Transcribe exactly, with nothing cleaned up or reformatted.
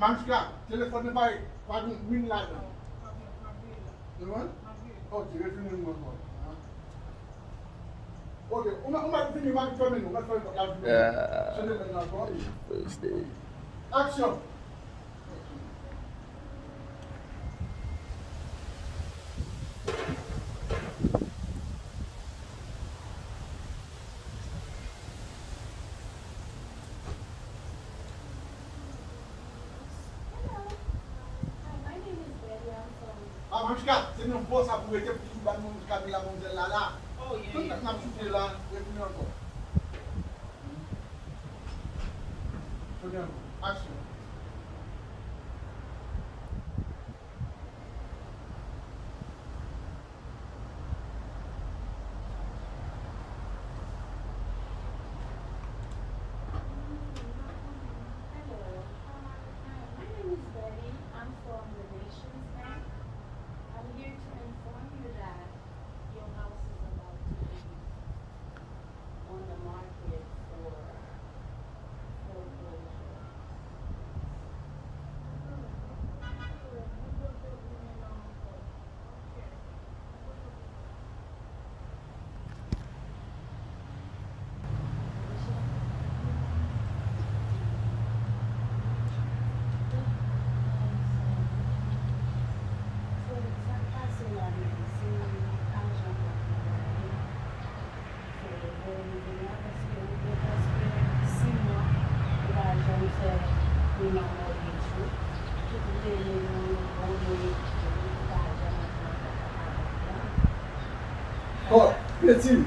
Anjka, telefòn nan pa, pa gen min ladan. Ou konprann? Ok, retounen nou ankò. Ok, ou mèt, ou mèt vini, ou mèt fèmen nou, ou mèt fèmen pòt la vini. Sonnen bèl nan ankò. Aksyon! Hello. Hi, my name is Betty. I'm from Ah, Anjka, se nan bò sa pou rete pou toujou ban nou Camila manmzèl la la. Oh, yeah, yeah. Tout nèg n ap soufle la, retounen ankò. Retounen ankò. Aksyon. Hello, um, hi, my name is Betty. I'm from the Nations Bank. I'm here to inform you that your house is about to be on the market for foreclosure. Bon, Betty.